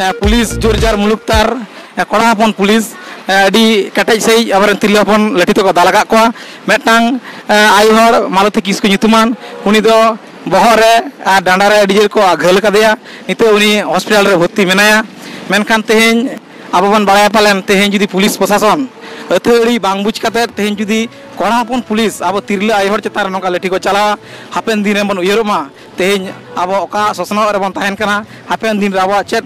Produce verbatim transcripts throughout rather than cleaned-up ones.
ᱮ, police ᱡᱳᱨ ᱡᱟᱨ ᱢᱩᱞᱩᱠ ᱛᱟᱨ, ᱮ, ᱠᱚᱲᱟ ᱦᱚᱯᱚᱱ ᱯᱩᱞᱤᱥ, ᱮ, ᱟᱹᱰᱤ ᱠᱮᱴᱮᱡ ᱥᱟᱺᱦᱤᱡ ᱟᱵᱚᱨᱮᱱ ᱛᱤᱨᱞᱟᱹ ᱦᱚᱯᱚᱱ ᱞᱟᱹᱴᱷᱤ ᱛᱮᱠᱚ ᱫᱟᱞ ᱟᱠᱟᱫ ᱠᱚᱣᱟ᱾ ᱢᱤᱫᱴᱟᱝ, ᱮ, ᱟᱭᱳ ᱦᱚᱲ ᱢᱟᱞᱚᱛᱤ ᱠᱤᱥᱠᱩ ᱧᱩᱛᱩᱢᱟᱱ, ᱩᱱᱤ ᱫᱚ ᱵᱚᱦᱚᱜ ᱨᱮ ᱟᱨ ᱰᱟᱸᱰᱟ ᱨᱮ ᱟᱹᱰᱤ ᱡᱳᱨ ᱠᱚ ᱜᱷᱟᱹᱞ ᱠᱟᱫᱮᱭᱟ᱾ ᱱᱤᱛᱚᱜ ᱩᱱᱤ ᱦᱚᱥᱯᱤᱴᱟᱞ ᱨᱮ ᱵᱷᱚᱨᱛᱤ ᱢᱮᱱᱟᱭᱟ᱾ ᱢᱮᱱᱠᱷᱟᱱ ᱛᱮᱦᱮᱧ ᱟᱵᱚ ᱵᱚᱱ ᱵᱟᱲᱟᱭᱟ ᱯᱟᱞᱮᱱ, ᱛᱮᱦᱮᱧ ᱡᱩᱫᱤ ᱯᱩᱞᱤᱥ ᱯᱨᱚᱥᱟᱥᱚᱱ ᱟᱹᱛᱷᱟᱹᱲᱤ ᱵᱟᱝ ᱵᱩᱡᱽ ᱠᱟᱛᱮᱫ ᱛᱮᱦᱮᱧ ᱡᱩᱫᱤ ᱠᱚᱲᱟ ᱦᱚᱯᱚᱱ ᱯᱩᱞᱤᱥ ᱟᱵᱚ ᱛᱤᱨᱞᱟᱹ ᱟᱭᱳ ᱦᱚᱲ ᱪᱮᱛᱟᱱ ᱨᱮ ᱱᱚᱝᱠᱟ ᱞᱟᱹᱴᱷᱤ ᱠᱚ ᱪᱟᱞᱟᱣᱟ, ᱦᱟᱯᱮᱱ ᱫᱤᱱ ᱨᱮ ᱵᱚᱱ ᱩᱭᱦᱟᱹᱨᱚᱜ ᱢᱟ, ᱛᱮᱦᱮᱧ ᱟᱵᱚ ᱚᱠᱟ ᱥᱚᱥᱱᱚᱜ ᱨᱮᱵᱚᱱ ᱛᱟᱦᱮᱱ ᱠᱟᱱᱟ, ᱦᱟᱯᱮᱱ ᱫᱤᱱ ᱨᱮ ᱟᱵᱚᱣᱟᱜ ᱪᱮᱫ,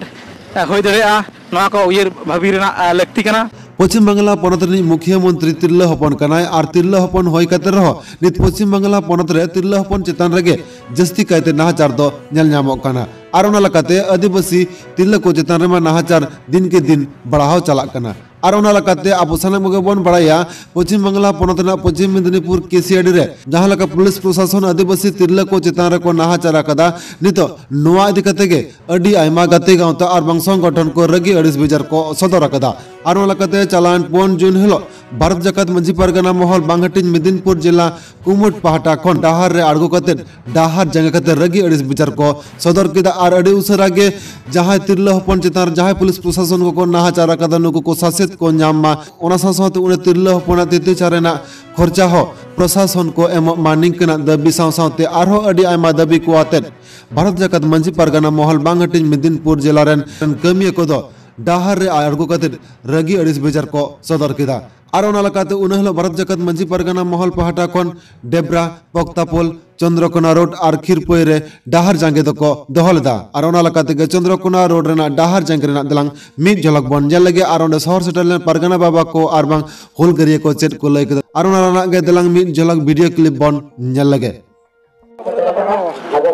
ᱮ, ᱦᱩᱭ ᱫᱟᱲᱮᱭᱟᱜᱼᱟ, ᱱᱚᱣᱟ ᱠᱚ ᱩᱭᱦᱟᱹᱨ ᱵᱷᱟᱹᱵᱤ ᱨᱮᱱᱟᱜ, ᱮ, ᱞᱟᱹᱠᱛᱤ ᱠᱟᱱᱟ᱾ ᱯᱚᱪᱷᱤᱢ ᱵᱟᱝᱞᱟ ᱯᱚᱱᱚᱛ ᱨᱤᱱᱤᱡ ᱢᱩᱠᱷᱤᱭᱟᱹ ᱢᱚᱱᱛᱨᱤ ᱛᱤᱨᱞᱟᱹ ᱦᱚᱯᱚᱱ ᱠᱟᱱᱟᱭ ᱟᱨ ᱛᱤᱨᱞᱟᱹ ᱦᱚᱯᱚᱱ ᱦᱩᱭ ᱠᱟᱛᱮ ᱨᱮᱦᱚᱸ ᱱᱤᱛ ᱯᱚᱪᱷᱤᱢ ᱵᱟᱝᱞᱟ ᱯᱚᱱᱚᱛ ᱨᱮ ᱛᱤᱨᱞᱟᱹ ᱦᱚᱯᱚᱱ ᱪᱮᱛᱟᱱ ᱨᱮᱜᱮ ᱡᱟᱹᱥᱛᱤ ᱠᱟᱭᱛᱮ ᱱᱟᱦᱟᱪᱟᱨ ᱫᱚ ᱧᱮᱞ ᱧᱟᱢᱚᱜ ᱠᱟᱱᱟ᱾ ᱟᱨ ᱚᱱᱟ ᱞᱮᱠᱟᱛᱮ ᱟᱹᱫᱤᱵᱟᱹᱥᱤ ᱛᱤᱨᱞᱟᱹ ᱠᱚ ᱪᱮᱛᱟᱱ ᱨᱮᱢᱟ ᱱᱟᱦᱟᱪᱟᱨ ᱫᱤᱱ ᱠᱮ ᱫᱤᱱ ᱵᱟᱲᱦᱟᱣ ᱪᱟᱞᱟᱜ ᱠᱟᱱᱟ᱾ ᱟᱨ ᱚᱱᱟ ᱞᱮᱠᱟᱛᱮ ᱟᱵᱚ ᱥᱟᱱᱟᱢ ᱠᱚᱜᱮ ᱵᱚᱱ ᱵᱟᱲᱟᱭᱟ, ᱯᱚᱪᱷᱤᱢ ᱵᱟᱝᱞᱟ ᱯᱚᱱᱚᱛ ᱨᱮᱱᱟᱜ ᱯᱚᱪᱷᱤᱢ ᱢᱮᱫᱽᱱᱤᱯᱩᱨ ᱠᱮᱥᱤᱭᱟᱰᱤ ᱨᱮ ᱡᱟᱦᱟᱸ ᱞᱮᱠᱟ ᱯᱩᱞᱤᱥ ᱯᱨᱚᱥᱟᱥᱚᱱ ᱟᱹᱫᱤᱵᱟᱹᱥᱤ ᱛᱤᱨᱞᱟᱹ ᱠᱚ ᱪᱮᱛᱟᱱ ᱨᱮᱠᱚ ᱱᱟᱦᱟᱪᱟᱨ ᱟᱠᱟᱫᱟ, ᱱᱤᱛᱚᱜ ᱱᱚᱣᱟ ᱤᱫᱤ ᱠᱟᱛᱮ ᱜᱮ ᱟᱹᱰᱤ ᱟᱭᱢᱟ ᱜᱟᱛᱮ ᱜᱟᱶᱛᱟ ᱟᱨ ᱵᱟᱝ ᱥᱚᱝᱜᱚᱴᱷᱚᱱ ᱠᱚ ᱨᱟᱹᱜᱤ ᱟᱹᱲᱤᱥ ᱵᱮᱡᱟᱨ ᱠᱚ ᱥᱚᱫᱚᱨ ᱟᱠᱟᱫᱟ᱾ ᱟᱨ ᱚᱱᱟ ᱞᱮᱠᱟᱛᱮ ᱪᱟᱞᱟᱣᱮᱱ ᱯᱩᱱ ᱡᱩᱱ ᱦᱤᱞᱳᱜ ᱵᱷᱟᱨᱚᱛ ᱡᱟᱠᱟᱛ ᱢᱟᱹᱡᱷᱤ ᱯᱟᱨᱜᱟᱱᱟ ᱢᱚᱦᱚᱞ ᱵᱟᱝᱦᱟᱹᱴᱤᱧ ᱢᱮᱫᱤᱱᱯᱩᱨ ᱡᱮᱞᱟ ᱠᱩᱢᱩᱴ ᱯᱟᱦᱴᱟ ᱠᱷᱚᱱ ᱰᱟᱦᱟᱨ ᱨᱮ ᱟᱬᱜᱚ ᱠᱟᱛᱮ ᱰᱟᱦᱟᱨ ᱡᱟᱸᱜᱟ ᱠᱟᱛᱮ ᱨᱟᱹᱜᱤ ᱟᱹᱲᱤᱥ ᱵᱮᱡᱟᱨ ᱠᱚ ᱥᱚᱫᱚᱨ ᱠᱮᱫᱟ᱾ ᱟᱨ ᱟᱹᱰᱤ ᱩᱥᱟᱹᱨᱟ ᱜᱮ ᱡᱟᱦᱟᱸᱭ ᱛᱤᱨᱞᱟᱹ ᱦᱚᱯᱚᱱ ᱪᱮᱛᱟᱱ ᱨᱮ ᱡᱟᱦᱟᱸᱭ ᱯᱩᱞᱤᱥ ᱯᱨᱚᱥᱟᱥᱚᱱ ᱠᱚᱠᱚ ᱱᱟᱦᱟᱪᱟᱨ ᱟᱠᱟᱫᱟ, ᱱᱩᱠᱩ ᱠᱚ ᱥᱟᱥᱮᱛ ᱠᱚ ᱧᱟᱢ ᱢᱟ, ᱚᱱᱟ ᱥᱟᱶ ᱥᱟᱶᱛᱮ ᱩᱱᱤ ᱛᱤᱨᱞᱟᱹ ᱦᱚᱯᱚᱱᱟᱜ ᱛᱤᱛᱤᱪᱷᱟ ᱨᱮᱱᱟᱜ ᱠᱷᱚᱨᱪᱟ ᱦᱚᱸ ᱯᱨᱚᱥᱟᱥᱚᱱ ᱠᱚ ᱮᱢᱚᱜ ᱢᱟ, ᱱᱤᱝᱠᱟᱹᱱᱟᱜ ᱫᱟᱹᱵᱤ ᱥᱟᱶ ᱥᱟᱶᱛᱮ ᱟᱨᱦᱚᱸ ᱟᱹᱰᱤ ᱟᱭᱢᱟ ᱫᱟᱹᱵᱤ ᱠᱚ ᱟᱛᱮᱫ ᱵᱷᱟᱨᱚᱛ ᱡᱟᱠᱟᱛ ᱢᱟᱹᱡᱷᱤ ᱯᱟᱨᱜᱟᱱᱟ ᱢᱚᱦᱚᱞ ᱵᱟᱝᱦᱟᱹᱴᱤᱧ ᱢᱮᱫᱤᱱᱯᱩᱨ ᱡᱮᱞᱟ ᱨᱮᱱ ᱠᱟᱹᱢᱤᱭᱟᱹ ᱠᱚᱫᱚ ᱰᱟᱦᱟᱨ ᱨᱮ ᱟᱬᱜᱚ ᱠᱟᱛᱮ ᱨᱟᱹᱜᱤ ᱟᱹᱲᱤᱥ ᱵᱮᱡᱟᱨ ᱠᱚ ᱥᱚᱫᱚᱨ ᱠᱮᱫᱟ᱾ ᱟᱨ ᱚᱱᱟ ᱞᱮᱠᱟᱛᱮ ᱩᱱᱟᱹ ᱦᱤᱞᱳᱜ ᱵᱷᱟᱨᱚᱛ ᱡᱟᱠᱟᱛ ᱢᱟᱹᱡᱷᱤ ᱯᱟᱨᱜᱟᱱᱟ ᱢᱚᱦᱚᱞ ᱯᱟᱦᱴᱟ ᱠᱷᱚᱱ ᱰᱮᱵᱽᱨᱟ, ᱯᱚᱠᱛᱟᱯᱳᱞ, ᱪᱚᱱᱫᱨᱚᱠᱳᱱᱟ ᱨᱳᱰ ᱟᱨ ᱠᱷᱤᱨᱯᱟᱹᱭ ᱨᱮ ᱰᱟᱦᱟᱨ ᱡᱟᱸᱜᱮ ᱫᱚᱠᱚ ᱫᱚᱦᱚ ᱞᱮᱫᱟ᱾ ᱟᱨ ᱚᱱᱟ ᱞᱮᱠᱟ ᱛᱮᱜᱮ ᱪᱚᱱᱫᱨᱚᱠᱳᱱᱟ ᱨᱳᱰ ᱨᱮᱱᱟᱜ ᱰᱟᱦᱟᱨ ᱡᱟᱸᱜᱮ ᱨᱮᱱᱟᱜ ᱫᱮᱞᱟᱝ ᱢᱤᱫ ᱡᱷᱚᱞᱚᱠ ᱵᱚᱱ ᱧᱮᱞ ᱞᱮᱜᱮ ᱟᱨ ᱚᱸᱰᱮ ᱥᱚᱦᱚᱨ ᱥᱮᱴᱮᱨ ᱞᱮᱱ ᱯᱟᱨᱜᱟᱱᱟ ᱵᱟᱵᱟ ᱠᱚ ᱟᱨ ᱵᱟᱝ ᱦᱩᱞᱜᱟᱹᱨᱤᱭᱟᱹ ᱠᱚ ᱪᱮᱫ ᱠᱚ ᱞᱟᱹᱭ ᱠᱮᱫᱟ᱾ ᱟᱨ ᱚᱱᱟ ᱨᱮᱱᱟᱜ ᱜᱮ ᱫᱮᱞᱟᱝ ᱢᱤᱫ ᱡᱷᱚᱞᱚᱠ ᱵᱷᱤᱰᱤᱭᱳ ᱠᱞᱤᱯ ᱵᱚᱱ ᱧᱮᱞ ᱞᱮᱜᱮ᱾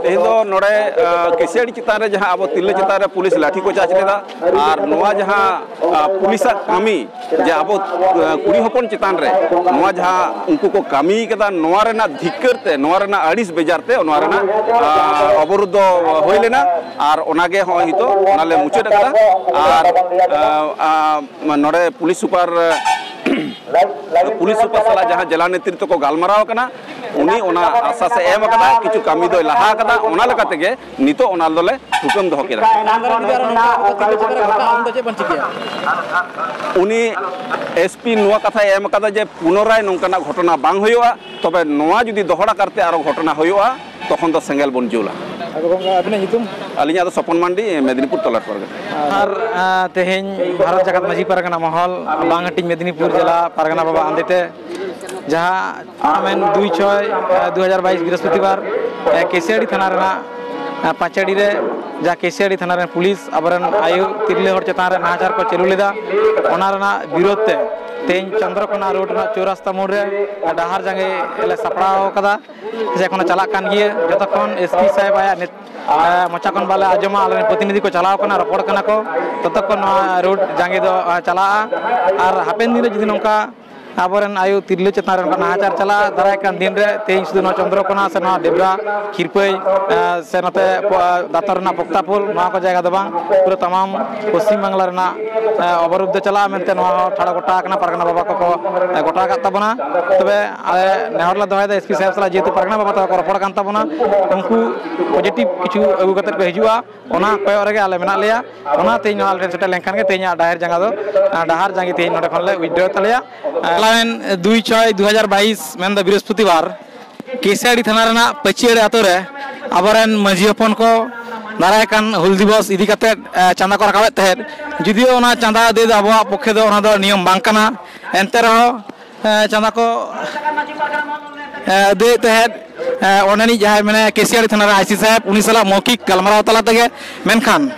ᱛᱮᱦᱮᱧ ᱫᱚ ᱱᱚᱰᱮ, ᱟᱸ, ᱠᱮᱥᱤᱭᱟᱲᱤ ᱪᱮᱛᱟᱱ ᱨᱮ ᱡᱟᱦᱟᱸ ᱟᱵᱚ ᱛᱤᱨᱞᱟᱹ ᱪᱮᱛᱟᱱ ᱨᱮ ᱯᱩᱞᱤᱥ ᱞᱟᱴᱷᱤ ᱠᱚ ᱪᱟᱨᱡᱽ ᱞᱮᱫᱟ, ᱟᱨ ᱱᱚᱣᱟ ᱡᱟᱦᱟᱸ, ᱟᱸ, ᱯᱩᱞᱤᱥᱟᱜ ᱠᱟᱹᱢᱤ, ᱡᱮ ᱟᱵᱚ, ᱟᱸ, ᱠᱩᱲᱤ ᱦᱚᱯᱚᱱ ᱪᱮᱛᱟᱱ ᱨᱮ ᱱᱚᱣᱟ ᱡᱟᱦᱟᱸ ᱩᱱᱠᱩ ᱠᱚ ᱠᱟᱹᱢᱤ ᱠᱟᱫᱟ, ᱱᱚᱣᱟ ᱨᱮᱱᱟᱜ ᱫᱷᱤᱠᱠᱟᱹᱨ ᱛᱮ, ᱱᱚᱣᱟ ᱨᱮᱱᱟᱜ ᱟᱹᱲᱤᱥ ᱵᱮᱡᱟᱨ ᱛᱮ ᱱᱚᱣᱟ ᱨᱮᱱᱟᱜ, ᱟᱸ, ᱚᱵᱚᱨᱳᱫᱷ ᱫᱚ ᱦᱩᱭ ᱞᱮᱱᱟ᱾ ᱟᱨ ᱚᱱᱟᱜᱮ ᱦᱚᱸᱜᱼᱚᱭ ᱱᱤᱛᱚᱜ ᱚᱱᱟᱞᱮ ᱢᱩᱪᱟᱹᱫ ᱟᱠᱟᱫᱟ᱾ ᱟᱨ, ᱟᱸ, ᱟᱸ, ᱱᱚᱰᱮ ᱯᱩᱞᱤᱥ ᱥᱩᱯᱟᱨ, ᱯᱩᱞᱤᱥ ᱥᱩᱯᱟᱨ ᱥᱟᱞᱟᱜ ᱡᱟᱦᱟᱸ ᱡᱮᱞᱟ ᱱᱮᱛᱨᱤᱛᱵᱚ ᱠᱚ ᱜᱟᱞᱢᱟᱨᱟᱣ ᱠᱟᱱᱟ, ᱩᱱᱤ ᱚᱱᱟ ᱟᱥᱟᱥ ᱮ ᱮᱢ ᱟᱠᱟᱫᱟ, ᱠᱤᱪᱷᱩ ᱠᱟᱹᱢᱤ ᱫᱚᱭ ᱞᱟᱦᱟ ᱟᱠᱟᱫᱟ, ᱚᱱᱟ ᱞᱮᱠᱟ ᱛᱮᱜᱮ ᱱᱤᱛᱚᱜ ᱚᱱᱟ ᱫᱚᱞᱮ ᱛᱷᱩᱠᱟᱹᱢ ᱫᱚᱦᱚ ᱠᱮᱫᱟ᱾ ᱛᱟᱭᱱᱚᱢ ᱫᱟᱨᱟᱢ ᱡᱩᱫᱤ ᱟᱨᱚ ᱱᱚᱝᱠᱟ ᱚᱱᱠᱟ ᱛᱤᱨᱞᱟᱹ ᱪᱮᱛᱟᱱ ᱨᱮ ᱜᱷᱚᱴᱟᱜᱼᱟ, ᱩᱱ ᱫᱚ ᱪᱮᱫ ᱵᱚᱱ ᱪᱤᱠᱟᱹᱭᱟ? ᱩᱱᱤ ᱮᱥ ᱯᱤ ᱱᱚᱣᱟ ᱠᱟᱛᱷᱟᱭ ᱮᱢ ᱟᱠᱟᱫᱟ ᱡᱮ ᱯᱩᱱᱚᱨᱟᱭ ᱱᱚᱝᱠᱟᱱᱟᱜ ᱜᱷᱚᱴᱚᱱᱟ ᱵᱟᱝ ᱦᱩᱭᱩᱜᱼᱟ, ᱛᱚᱵᱮ ᱱᱚᱣᱟ ᱡᱩᱫᱤ ᱫᱚᱦᱲᱟ ᱠᱟᱨᱛᱮ ᱟᱨᱚ ᱜᱷᱚᱴᱚᱱᱟ ᱦᱩᱭᱩᱜᱼᱟ, ᱛᱚᱠᱷᱚᱱ ᱫᱚ ᱥᱮᱸᱜᱮᱞ ᱵᱚᱱ ᱡᱩᱞᱟ᱾ ᱟᱫᱚ ᱜᱚᱝᱠᱮ, ᱟᱹᱵᱤᱱᱟᱜ ᱧᱩᱛᱩᱢ? ᱟᱹᱞᱤᱧᱟᱜ ᱫᱚ ᱥᱚᱯᱚᱱ ᱢᱟᱱᱰᱤ, ᱢᱮᱫᱽᱱᱤᱯᱩᱨ ᱛᱚᱞᱟᱴ ᱯᱟᱨᱜᱟᱱᱟ᱾ ᱟᱨ, ᱟᱸ, ᱛᱮᱦᱮᱧ ᱵᱷᱟᱨᱚᱛ ᱡᱟᱠᱟᱛ ᱢᱟᱹᱡᱷᱤ ᱯᱟᱨᱜᱟᱱᱟ ᱢᱚᱦᱚᱞ, ᱵᱟᱝᱦᱟᱹᱴᱤᱧ ᱢᱮᱫᱽᱱᱤᱯᱩᱨ ᱡᱮᱞᱟ ᱯᱟᱨᱜᱟᱱᱟ ᱵᱟᱵᱟ ᱟᱱᱫᱮᱛᱮ, ᱡᱟᱦᱟᱸ ᱴᱩᱨᱱᱟᱢᱮᱱᱴ ᱫᱩᱭ ᱪᱷᱚᱭ, ᱟᱸ, ᱫᱩ ᱦᱟᱡᱟᱨ ᱵᱟᱭᱤᱥ ᱵᱨᱤᱦᱚᱥᱯᱚᱛᱤᱵᱟᱨ, ᱟᱸ, ᱠᱮᱥᱤᱭᱟᱲᱤ ᱛᱷᱟᱱᱟ ᱨᱮᱱᱟᱜ, ᱟᱸ, ᱯᱟᱸᱪᱟᱲᱤ ᱨᱮ, ᱡᱟᱦᱟᱸ ᱠᱮᱥᱤᱭᱟᱲᱤ ᱛᱷᱟᱱᱟ ᱨᱮᱱ ᱯᱩᱞᱤᱥ ᱟᱵᱚᱨᱮᱱ ᱟᱭᱳ ᱛᱤᱨᱞᱟᱹ ᱦᱚᱲ ᱪᱮᱛᱟᱱ ᱨᱮ ᱱᱟᱦᱟᱪᱟᱨ ᱠᱚ ᱪᱟᱹᱞᱩ ᱞᱮᱫᱟ, ᱚᱱᱟ ᱨᱮᱱᱟᱜ ᱵᱤᱨᱳᱫᱷ ᱛᱮ ᱛᱮᱦᱮᱧ ᱪᱚᱱᱫᱨᱚᱠᱳᱱᱟ ᱨᱳᱰ ᱨᱮᱱᱟᱜ ᱪᱳᱨᱟᱥᱛᱟ ᱢᱳᱲ ᱨᱮ ᱰᱟᱦᱟᱨ ᱡᱟᱸᱜᱮ ᱞᱮ ᱥᱟᱯᱲᱟᱣ ᱟᱠᱟᱫᱟ᱾ ᱡᱮ ᱮᱠᱷᱚᱱᱳ ᱪᱟᱞᱟᱜ ᱠᱟᱱ ᱜᱮᱭᱟ, ᱡᱚᱛᱚᱠᱷᱚᱱ ᱮᱥ ᱯᱤ ᱥᱟᱦᱮᱵᱽ ᱟᱭᱟᱜ ᱱᱮᱛ-, ᱮ, ᱢᱚᱪᱟ ᱠᱷᱚᱱ ᱵᱟᱞᱮ ᱟᱸᱡᱚᱢᱟ, ᱟᱞᱮᱨᱮᱱ ᱯᱨᱚᱛᱤᱱᱤᱫᱷᱤ ᱠᱚ ᱪᱟᱞᱟᱣ ᱠᱟᱱᱟ, ᱨᱚᱯᱚᱲ ᱠᱟᱱᱟ ᱠᱚ, ᱛᱚᱛᱚᱠᱷᱚᱱ ᱱᱚᱣᱟ ᱨᱳᱰ ᱡᱟᱸᱜᱮ ᱫᱚ, ᱮ, ᱪᱟᱞᱟᱜᱼᱟ᱾ ᱟᱨ ᱦᱟᱯᱮᱱ ᱫᱤᱱ ᱨᱮ ᱡᱩᱫᱤ ᱱᱚᱝᱠᱟ ᱟᱵᱚᱨᱮᱱ ᱟᱭᱳ ᱛᱤᱨᱞᱟᱹ ᱪᱮᱛᱟᱱ ᱨᱮ ᱱᱚᱝᱠᱟ ᱱᱟᱦᱟᱪᱟᱨ ᱪᱟᱞᱟᱜᱼᱟ, ᱫᱟᱨᱟᱭ ᱠᱟᱱ ᱫᱤᱱ ᱨᱮ ᱛᱮᱦᱮᱧ ᱥᱩᱫᱷᱩ ᱱᱚᱣᱟ ᱪᱚᱱᱫᱨᱚᱠᱳᱱᱟ ᱥᱮ ᱱᱚᱣᱟ ᱰᱮᱵᱽᱨᱟ, ᱠᱷᱤᱨᱯᱟᱹᱭ, ᱮ, ᱥᱮ ᱱᱚᱛᱮ ᱯᱚ-, ᱫᱟᱛᱚᱨ ᱨᱮᱱᱟᱜ ᱯᱚᱠᱛᱟᱯᱳᱞ, ᱱᱚᱣᱟ ᱠᱚ ᱡᱟᱭᱜᱟ ᱫᱚ ᱵᱟᱝ, ᱯᱩᱨᱟᱹ ᱛᱟᱢᱟᱢ ᱯᱚᱥᱪᱤᱢ ᱵᱟᱝᱞᱟ ᱨᱮᱱᱟᱜ, ᱮ, ᱚᱵᱚᱨᱳᱫᱷ ᱫᱚ ᱪᱟᱞᱟᱜᱼᱟ ᱢᱮᱱᱛᱮ ᱱᱚᱣᱟ ᱦᱚᱸ ᱴᱷᱟᱲᱚ ᱜᱚᱴᱟ ᱟᱠᱟᱱᱟ, ᱯᱟᱨᱜᱟᱱᱟ ᱵᱟᱵᱟ ᱠᱚᱠᱚ, ᱮ, ᱜᱚᱴᱟ ᱟᱠᱟᱫ ᱛᱟᱵᱚᱱᱟ᱾ ᱛᱚᱵᱮ ᱟᱞᱮ ᱱᱮᱦᱚᱨ ᱞᱮ ᱫᱚᱦᱚᱭᱮᱫᱟ ᱮᱥ ᱯᱤ ᱥᱟᱦᱮᱵᱽ ᱥᱟᱞᱟᱜ, ᱡᱮᱦᱮᱛᱩ ᱯᱟᱨᱜᱟᱱᱟ ᱵᱟᱵᱟ ᱛᱟᱠᱚ ᱠᱚ ᱨᱚᱯᱚᱲ ᱠᱟᱱ ᱛᱟᱵᱚᱱᱟ, ᱩᱱᱠᱩ ᱯᱚᱡᱤᱴᱤᱵᱷ ᱠᱤᱪᱷᱩ ᱟᱹᱜᱩ ᱠᱟᱛᱮᱫ ᱠᱚ ᱦᱤᱡᱩᱜᱼᱟ, ᱚᱱᱟ ᱠᱚᱭᱚᱜ ᱨᱮᱜᱮ ᱟᱞᱮ ᱢᱮᱱᱟᱜ ᱞᱮᱭᱟ᱾ ᱚᱱᱟ ᱛᱮᱦᱮᱧ ᱱᱚᱣᱟ ᱟᱞᱮ ᱴᱷᱮᱱ ᱥᱮᱴᱮᱨ ᱞᱮᱱᱠᱷᱟᱱ ᱜᱮ ᱛᱮᱦᱮᱧᱟᱜ ᱰᱟᱦᱟᱨ ᱡᱟᱸᱜᱟ ᱫᱚ, ᱰᱟᱦᱟᱨ ᱡᱟᱸᱜᱮ ᱛᱮᱦᱮᱧ ᱱᱚᱰᱮ ᱠᱷᱚᱱ ᱞᱮ withdraw ᱛᱟᱞᱮᱭᱟ᱾ ᱪᱟᱞᱟᱣᱮᱱ ᱫᱩᱭ ᱪᱷᱚᱭ ᱫᱩ ᱦᱟᱡᱟᱨ ᱵᱟᱭᱤᱥ, ᱢᱮᱱᱫᱚ ᱵᱨᱤᱦᱚᱥᱯᱚᱛᱤᱵᱟᱨ, ᱠᱮᱥᱤᱭᱟᱲᱤ ᱛᱷᱟᱱᱟ ᱨᱮᱱᱟᱜ ᱯᱟᱹᱪᱤᱭᱟᱹᱲᱤ ᱟᱛᱳ ᱨᱮ ᱟᱵᱚᱨᱮᱱ ᱢᱟᱹᱡᱷᱤ ᱦᱚᱯᱚᱱ ᱠᱚ ᱫᱟᱨᱟᱭ ᱠᱟᱱ ᱦᱩᱞ ᱫᱤᱵᱚᱥ ᱤᱫᱤ ᱠᱟᱛᱮᱫ, ᱮ, ᱪᱟᱸᱫᱟ ᱠᱚ ᱨᱟᱠᱟᱵᱮᱫ ᱛᱟᱦᱮᱸᱫ᱾ ᱡᱩᱫᱤᱭᱳ ᱚᱱᱟ ᱪᱟᱸᱫᱟ ᱟᱹᱫᱟᱹᱭ ᱫᱚ ᱟᱵᱚᱣᱟᱜ ᱯᱚᱠᱠᱷᱮ ᱫᱚ ᱚᱱᱟ ᱫᱚ ᱱᱤᱭᱚᱢ ᱵᱟᱝ ᱠᱟᱱᱟ, ᱮᱱᱛᱮ ᱨᱮᱦᱚᱸ, ᱮ, ᱪᱟᱸᱫᱟ ᱠᱚ, ᱮ, ᱟᱹᱫᱟᱹᱭᱮᱫ ᱛᱟᱦᱮᱸᱫ᱾ ᱮ, ᱚᱸᱰᱮᱱᱤᱡ ᱡᱟᱦᱟᱸᱭ ᱢᱮᱱᱟᱭᱟ ᱠᱮᱥᱤᱭᱟᱲᱤ ᱛᱷᱟᱱᱟ ᱨᱮ ᱟᱭ ᱥᱤ ᱥᱟᱦᱮᱵᱽ, ᱩᱱᱤ ᱥᱟᱞᱟᱜ ᱢᱳᱣᱠᱷᱤᱠ ᱜᱟᱞᱢᱟᱨᱟᱣ ᱛᱟᱞᱟ ᱛᱮᱜᱮ᱾ ᱢᱮᱱᱠᱷᱟᱱ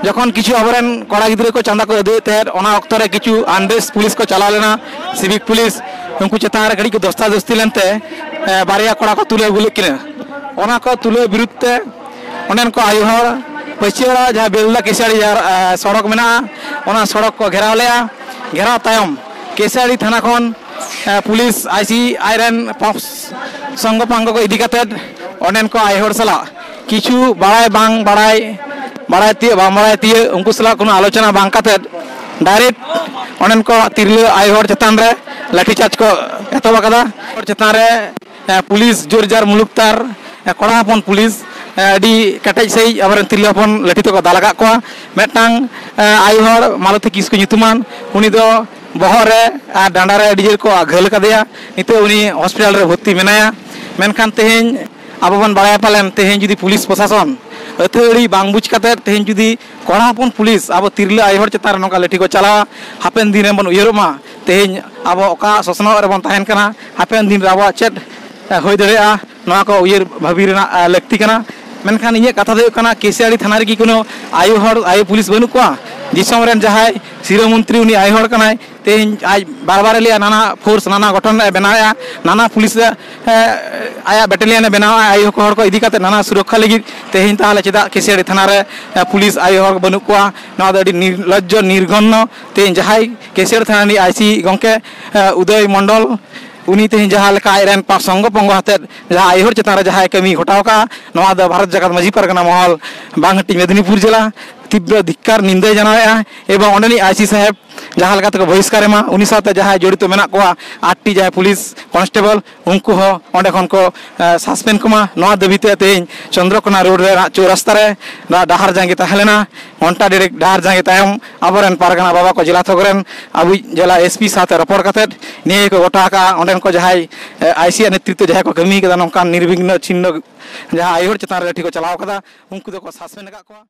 ᱡᱚᱠᱷᱚᱱ ᱠᱤᱪᱷᱩ ᱟᱵᱚᱨᱮᱱ ᱠᱚᱲᱟ ᱜᱤᱫᱽᱨᱟᱹ ᱠᱚ ᱪᱟᱸᱫᱟ ᱠᱚ ᱟᱹᱫᱟᱹᱭᱮᱫ ᱛᱟᱦᱮᱸᱫ, ᱚᱱᱟ ᱚᱠᱛᱚ ᱨᱮ ᱠᱤᱪᱷᱩ ᱟᱱᱰᱮᱥ ᱯᱩᱞᱤᱥ ᱠᱚ ᱪᱟᱞᱟᱣ ᱞᱮᱱᱟ, ᱥᱤᱵᱷᱤᱠ ᱯᱩᱞᱤᱥ, ᱩᱱᱠᱩ ᱪᱮᱛᱟᱱ ᱨᱮ ᱠᱟᱹᱴᱤᱡ ᱠᱚ ᱫᱚᱥᱛᱟ ᱫᱚᱥᱛᱤ ᱞᱮᱱᱛᱮ, ᱮ, ᱵᱟᱨᱭᱟ ᱠᱚᱲᱟ ᱠᱚ ᱛᱩᱞᱟᱹᱣ ᱟᱹᱜᱩ ᱞᱮᱫ ᱠᱤᱱᱟ᱾ ᱚᱱᱟ ᱠᱚ ᱛᱩᱞᱟᱹᱣ ᱵᱤᱨᱩᱫᱷ ᱛᱮ ᱚᱸᱰᱮᱱ ᱠᱚ ᱟᱭᱳ ᱦᱚᱲ ᱯᱟᱹᱪᱤᱭᱟᱹᱲᱟ ᱡᱟᱦᱟᱸ ᱵᱮᱞᱫᱟ ᱠᱮᱥᱤᱭᱟᱲᱤ ᱡᱟᱦᱟᱸ, ᱮ, ᱥᱚᱲᱚᱠ ᱢᱮᱱᱟᱜᱼᱟ, ᱚᱱᱟ ᱥᱚᱲᱚᱠ ᱠᱚ ᱜᱷᱮᱨᱟᱣ ᱞᱮᱫᱼᱟ᱾ ᱜᱷᱮᱨᱟᱣ ᱛᱟᱭᱚᱢ ᱠᱮᱥᱤᱭᱟᱲᱤ ᱛᱷᱟᱱᱟ ᱠᱷᱚᱱ, ᱮ, ᱯᱩᱞᱤᱥ ᱟᱭ ᱥᱤ ᱟᱭ ᱨᱮᱱ ᱯᱚᱠᱥ-, ᱥᱚᱝᱜᱚ ᱯᱟᱝᱜᱚ ᱠᱚ ᱤᱫᱤ ᱠᱟᱛᱮᱫ ᱚᱸᱰᱮᱱ ᱠᱚ ᱟᱭᱳ ᱦᱚᱲ ᱥᱟᱞᱟᱜ ᱠᱤᱪᱷᱩ ᱵᱟᱲᱟᱭ ᱵᱟᱝ ᱵᱟᱲᱟᱭ, ᱵᱟᱲᱟᱭ ᱛᱤᱭᱟᱹᱜ ᱵᱟᱝ ᱵᱟᱲᱟᱭ ᱛᱤᱭᱟᱹᱜ, ᱩᱱᱠᱩ ᱥᱟᱞᱟᱜ ᱠᱳᱱᱳ ᱟᱞᱳᱪᱚᱱᱟ ᱵᱟᱝ ᱠᱟᱛᱮᱫ direct ᱚᱸᱰᱮᱱ ᱠᱚ ᱛᱤᱨᱞᱟᱹ ᱟᱭᱳ ᱦᱚᱲ ᱪᱮᱛᱟᱱ ᱨᱮ ᱞᱟᱴᱷᱤ ᱪᱟᱨᱡᱽ ᱠᱚ ᱮᱛᱚᱦᱚᱵ ᱟᱠᱟᱫᱟ᱾ ᱦᱚᱲ ᱪᱮᱛᱟᱱ ᱨᱮ ᱮ, ᱯᱩᱞᱤᱥ ᱡᱳᱨ ᱡᱟᱨ ᱢᱩᱞᱩᱠ ᱛᱟᱨ, ᱮ, ᱠᱚᱲᱟ ᱦᱚᱯᱚᱱ ᱯᱩᱞᱤᱥ, ᱮ, ᱟᱹᱰᱤ ᱠᱮᱴᱮᱡ ᱥᱟᱺᱦᱤᱡ ᱟᱵᱚᱨᱮᱱ ᱛᱤᱨᱞᱟᱹ ᱦᱚᱯᱚᱱ ᱞᱟᱹᱴᱷᱤ ᱛᱮᱠᱚ ᱫᱟᱞ ᱟᱠᱟᱫ ᱠᱚᱣᱟ᱾ ᱢᱤᱫᱴᱟᱝ, ᱮ, ᱟᱭᱳ ᱦᱚᱲ ᱢᱟᱞᱚᱛᱤ ᱠᱤᱥᱠᱩ ᱧᱩᱛᱩᱢᱟᱱ, ᱩᱱᱤ ᱫᱚ ᱵᱚᱦᱚᱜ ᱨᱮ ᱟᱨ ᱰᱟᱸᱰᱟ ᱨᱮ ᱟᱹᱰᱤ ᱡᱳᱨ ᱠᱚ ᱜᱷᱟᱹᱞ ᱟᱠᱟᱫᱮᱭᱟ᱾ ᱱᱤᱛᱚᱜ ᱩᱱᱤ ᱦᱚᱥᱯᱤᱴᱟᱞ ᱨᱮ ᱵᱷᱚᱨᱛᱤ ᱢᱮᱱᱟᱭᱟ᱾ ᱢᱮᱱᱠᱷᱟᱱ ᱛᱮᱦᱮᱧ ᱟᱵᱚ ᱵᱚᱱ ᱵᱟᱲᱟᱭᱟ ᱯᱟᱞᱮᱱ, ᱛᱮᱦᱮᱧ ᱡᱩᱫᱤ ᱯᱩᱞᱤᱥ ᱯᱨᱚᱥᱟᱥᱚᱱ ᱟᱹᱛᱷᱟᱹᱲᱤ ᱵᱟᱝ ᱵᱩᱡᱽ ᱠᱟᱛᱮᱫ ᱛᱮᱦᱮᱧ ᱡᱩᱫᱤ ᱠᱚᱲᱟ ᱦᱚᱯᱚᱱ ᱯᱩᱞᱤᱥ ᱟᱵᱚ ᱛᱤᱨᱞᱟᱹ ᱟᱭᱳ ᱦᱚᱲ ᱪᱮᱛᱟᱱ ᱨᱮ ᱱᱚᱝᱠᱟ ᱞᱟᱹᱴᱷᱤ ᱠᱚ ᱪᱟᱞᱟᱣᱟ, ᱦᱟᱯᱮᱱ ᱫᱤᱱ ᱨᱮ ᱵᱚᱱ ᱩᱭᱦᱟᱹᱨᱚᱜ ᱢᱟ, ᱛᱮᱦᱮᱧ ᱟᱵᱚ ᱚᱠᱟ ᱥᱚᱥᱱᱚᱜ ᱨᱮᱵᱚᱱ ᱛᱟᱦᱮᱱ ᱠᱟᱱᱟ, ᱦᱟᱯᱮᱱ ᱫᱤᱱ ᱨᱮ ᱟᱵᱚᱣᱟᱜ ᱪᱮᱫ, ᱮ, ᱦᱩᱭ ᱫᱟᱲᱮᱭᱟᱜᱼᱟ, ᱱᱚᱣᱟ ᱠᱚ ᱩᱭᱦᱟᱹᱨ ᱵᱷᱟᱹᱵᱤ ᱨᱮᱱᱟᱜ, ᱮ, ᱞᱟᱹᱠᱛᱤ ᱠᱟᱱᱟ᱾ ᱢᱮᱱᱠᱷᱟᱱ ᱤᱧᱟᱹᱜ ᱠᱟᱛᱷᱟ ᱫᱚ ᱦᱩᱭᱩᱜ ᱠᱟᱱᱟ, ᱠᱮᱥᱤᱭᱟᱲᱤ ᱛᱷᱟᱱᱟ ᱨᱮᱜᱮ ᱠᱳᱱᱳ ᱟᱭᱳ ᱦᱚᱲ, ᱟᱭᱳ ᱯᱩᱞᱤᱥ ᱵᱟᱹᱱᱩᱜ ᱠᱚᱣᱟ? ᱫᱤᱥᱚᱢ ᱨᱮᱱ ᱡᱟᱦᱟᱸᱭ ᱥᱤᱨᱟᱹ ᱢᱚᱱᱛᱨᱤ, ᱩᱱᱤ ᱟᱭᱳ ᱦᱚᱲ ᱠᱟᱱᱟᱭ, ᱛᱮᱦᱮᱧ ᱟᱡ ᱵᱟᱨ ᱵᱟᱨ ᱮ ᱞᱟᱹᱭᱟ, ᱱᱟᱱᱟ ᱯᱷᱳᱨᱥ, ᱱᱟᱱᱟ ᱜᱚᱴᱷᱚᱱ ᱮ ᱵᱮᱱᱟᱣᱮᱫᱼᱟ, ᱱᱟᱱᱟ ᱯᱩᱞᱤᱥ ᱨᱮ, ᱮ, ᱟᱭᱟᱜ ᱵᱮᱴᱟᱞᱤᱭᱟᱱ ᱮ ᱵᱮᱱᱟᱣᱟ ᱟᱭᱳ ᱦᱚᱲ ᱠᱚ ᱤᱫᱤ ᱠᱟᱛᱮ ᱱᱟᱱᱟ ᱥᱩᱨᱚᱠᱠᱷᱟ ᱞᱟᱹᱜᱤᱫ᱾ ᱛᱮᱦᱮᱧ ᱛᱟᱦᱚᱞᱮ ᱪᱮᱫᱟᱜ ᱠᱮᱥᱤᱭᱟᱲᱤ ᱛᱷᱟᱱᱟ ᱨᱮ, ᱮ, ᱯᱩᱞᱤᱥ ᱟᱭᱳ ᱦᱚᱲ ᱵᱟᱹᱱᱩᱜ ᱠᱚᱣᱟ? ᱱᱚᱣᱟ ᱫᱚ ᱟᱹᱰᱤ ᱱᱤᱨᱞᱚᱡᱽᱡᱚ, ᱱᱤᱨᱜᱷᱚᱱᱱᱚ᱾ ᱛᱮᱦᱮᱧ ᱡᱟᱦᱟᱸᱭ ᱠᱮᱥᱤᱭᱟᱲᱤ ᱛᱷᱟᱱᱟ ᱨᱤᱱᱤᱡ ᱟᱭ ᱥᱤ ᱜᱚᱢᱠᱮ, ᱮ, ᱩᱫᱚᱭ ᱢᱚᱱᱰᱚᱞ, ᱩᱱᱤ ᱛᱮᱦᱮᱧ ᱡᱟᱦᱟᱸ ᱞᱮᱠᱟ ᱟᱡ ᱨᱮᱱ ᱯᱟ-, ᱥᱚᱝᱜᱚ ᱯᱚᱝᱜᱚ ᱟᱛᱮᱫ ᱡᱟᱦᱟᱸ ᱟᱭᱳ ᱦᱚᱲ ᱪᱮᱛᱟᱱ ᱨᱮ ᱡᱟᱦᱟᱸᱭ ᱠᱟᱹᱢᱤ ᱜᱷᱚᱴᱟᱣ ᱠᱟᱜᱼᱟ, ᱱᱚᱣᱟ ᱫᱚ ᱵᱷᱟᱨᱚᱛ ᱡᱟᱠᱟᱛ ᱢᱟᱹᱡᱷᱤ ᱯᱟᱨᱜᱟᱱᱟ ᱢᱚᱦᱚᱞ, ᱵᱟᱝ ᱦᱟᱹᱴᱤᱧ ᱢᱮᱫᱽᱱᱤᱯᱩᱨ ᱡᱮᱞᱟ, ᱛᱤᱵᱨᱚ ᱫᱷᱤᱠᱠᱟᱨ, ᱱᱤᱱᱫᱟᱹᱭ ᱡᱟᱱᱟᱣᱮᱫᱼᱟ᱾ ᱮᱵᱚᱝ ᱚᱸᱰᱮᱱᱤᱡ ᱟᱭ ᱥᱤ ᱥᱟᱦᱮᱵᱽ ᱡᱟᱦᱟᱸ ᱞᱮᱠᱟ ᱛᱮᱠᱚ ᱵᱚᱦᱤᱥᱠᱟᱨ ᱮᱢᱟ, ᱩᱱᱤ ᱥᱟᱶᱛᱮ ᱡᱟᱦᱟᱸᱭ ᱡᱚᱲᱤᱛᱚ ᱢᱮᱱᱟᱜ ᱠᱚᱣᱟ, ᱟᱴᱴᱤ ᱡᱟᱦᱟᱸᱭ ᱯᱩᱞᱤᱥ ᱠᱚᱱᱥᱴᱮᱵᱚᱞ, ᱩᱱᱠᱩ ᱦᱚᱸ ᱚᱸᱰᱮ ᱠᱷᱚᱱ ᱠᱚ, ᱮ, ᱥᱟᱥᱯᱮᱱᱰ ᱠᱚᱢᱟ᱾ ᱱᱚᱣᱟ ᱫᱟᱹᱵᱤ ᱛᱮ ᱛᱮᱦᱮᱧ ᱪᱚᱱᱫᱨᱚᱠᱳᱱᱟ ᱨᱳᱰ ᱨᱮ ᱱᱟᱜ ᱪᱳ ᱨᱟᱥᱛᱟ ᱨᱮ ᱱᱚᱣᱟ ᱰᱟᱦᱟᱨ ᱡᱟᱸᱜᱮ ᱛᱟᱦᱮᱸ ᱞᱮᱱᱟ᱾ ᱜᱷᱚᱱᱴᱟ ᱰᱮᱲᱮᱠ ᱰᱟᱦᱟᱨ ᱡᱟᱸᱜᱮ ᱛᱟᱭᱚᱢ ᱟᱵᱚᱨᱮᱱ ᱯᱟᱨᱜᱟᱱᱟ ᱵᱟᱵᱟ ᱠᱚ ᱡᱮᱞᱟ ᱛᱷᱚᱠ ᱨᱮᱱ ᱟᱵᱚᱭᱤᱡ ᱡᱮᱞᱟ ᱮᱥ ᱯᱤ ᱥᱟᱶᱛᱮ ᱨᱚᱯᱚᱲ ᱠᱟᱛᱮᱫ ᱱᱤᱭᱟᱹ ᱜᱮᱠᱚ ᱜᱚᱴᱟ ᱟᱠᱟᱫᱼᱟ᱾ ᱚᱸᱰᱮᱱ ᱠᱚ ᱡᱟᱦᱟᱸᱭ, ᱮ, ᱟᱭ ᱥᱤ ᱟᱜ ᱱᱮᱛᱨᱤᱛᱵ ᱡᱟᱦᱟᱸᱭ ᱠᱚ ᱠᱟᱹᱢᱤ ᱠᱟᱫᱟ, ᱱᱚᱝᱠᱟᱱ ᱱᱤᱨᱵᱤᱜᱷᱱᱚ ᱪᱷᱤᱱᱱᱚ ᱡᱟᱦᱟᱸ ᱟᱭᱳ ᱦᱚᱲ ᱪᱮᱛᱟᱱ ᱨᱮ ᱞᱟᱹᱴᱷᱤ ᱠᱚ ᱪᱟᱞᱟᱣ ᱠᱟᱫᱟ, ᱩᱱᱠᱩ ᱫᱚᱠᱚ ᱥᱟᱥᱯᱮᱱᱰ ᱟᱠᱟᱫ ᱠᱚᱣᱟ᱾